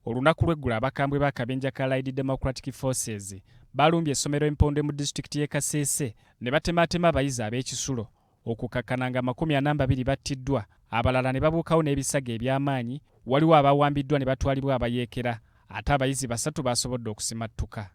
Olunaku lw'eggulo abakambwe b'akabinja ka Allied Democratic Forces balumbye essomero Empondo mu disitulikiti y'e Kasese ne batemaatema abayizi ab'ekisulo okukakkana nga 42 battiddwa, abalala ne babuukawo n'ebisago eby'amaanyi. Waliwo abawambiddwa ne batwalibwa abayeekera, ate abayizi 3 basobodde okusimattuka.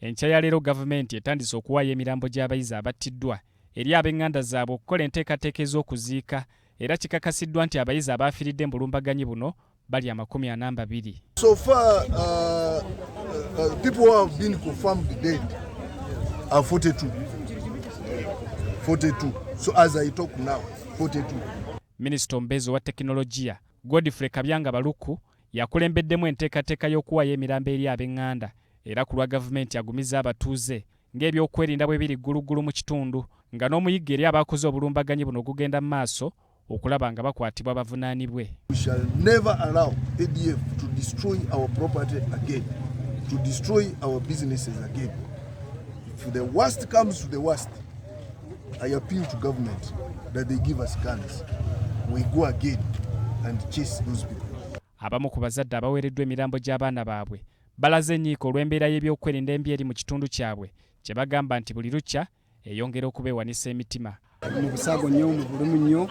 Enkya ya leero gavumenti etandise okuwaayo emirambo gy'abayizi abattiddwa eri ab'eŋŋanda zaabwe okukola enteekateeka ez'okuziika, era kikakasiddwa nti abayizi abaafiiridde mu bulumbaganyi buno bali 42. So far, people who have been confirmed dead are 42. 42. So as I talk now, 42. Minisita omubeezi owa tekinologiya Godfrey Kabyanga Baluku yakulembeddemu enteekateeka y'okuwaayo emirambo eri ab'eŋŋanda, era ku lwa gavumenti agumiza abatuuze ng'ebyokwerinda bwe biri gguluggulu mu kitundu, nga n'omuyiggo eri abakoze obulumbaganyi buno gugenda mu maaso okulaba nga bakwatibwa bavunaanibwe. We shall never allow ADF to destroy our property again, to destroy our businesses again. If the worst comes to the worst, I appeal to government that they give us guns. We go again and chase those people. Abamu ku bazadde abaweereddwa emirambo gy'abaana baabwe balaze ennyiike olw'embeera y'ebyokwerinda embi eri mu kitundu kyabwe, kye bagamba nti buli lukya eyongera okubeewanisa emitima. Mu busago nnyo, mu bulumu nnyo,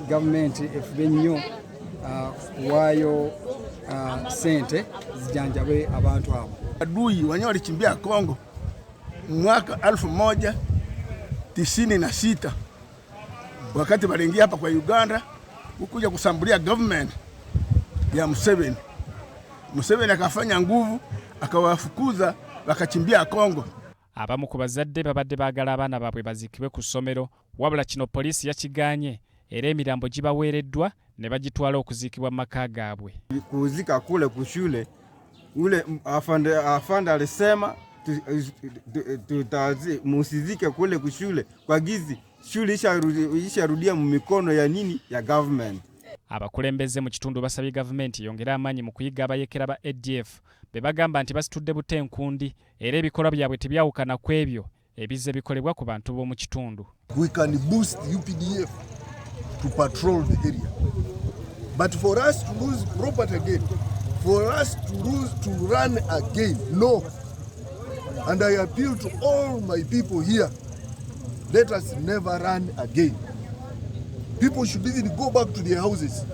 gavumenti efube nnyo kuwaayo ssente zijanjabe abantu abo. Adui wenyewe walikimbia Kongo mwaka 1096 wakati waliingia hapa kwa Uganda kukuja kusambulia government ya Museveni. Museveni akafanya nguvu akawafukuza, wakachimbia Kongo. Abamu ku bazadde babadde baagala abaana baabwe baziikibwe ku ssomero, wabula kino poliisi yakigaanye, era emirambo gibaweereddwa ne bagitwala okuziikibwa mu maka gaabwe. Kuzika kule kushule, ule afande alisema musizike kule kushule kwa gizi shule isharudia mu mikono ya nini ya government. Abakulembeze mu kitundu basabye gavumenti yongere amaanyi mu kuyiga abayekera ba ADF be bagamba nti basitudde butenkundi, era ebikolwa byabwe tebyawukana ku ebyo ebizze bikolebwa ku bantu b'omu kitundu. We can boost UPDF to patrol the area. But for us to lose property again, for us to lose, to run again, no. And I appeal to all my people here, let us never run again. People should even go back to their houses.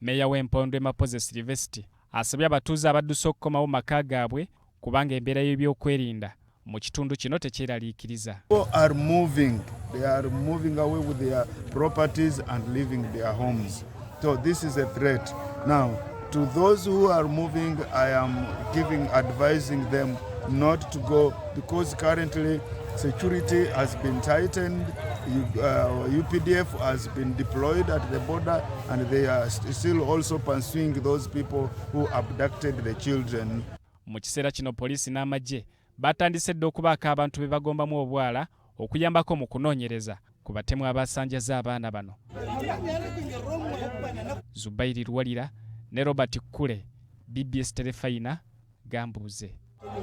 Meeya w'Empondo Mapoze Silvesti asabye abatuuze abadduse okukomawo maka gaabwe kubanga embeera y'ebyokwerinda mu kitundu kino tekyeraliikiriza. People are moving. They are moving away with their properties and leaving their homes. So this is a threat. Now, to those who are moving, I am advising them not to go because currently security has been tightened. UPDF has been deployed at the border, and they are still also pursuing those people who abducted the children. Mu kiseera kino poliisi n'amagye batandise dda okubaako abantu be bagombamu obwala okuyambako mu kunoonyereza ku batemu abasanjaza abaana bano. Zubairi Luwalira ne Robert Kule, BBS Terefayina, Gambuuze.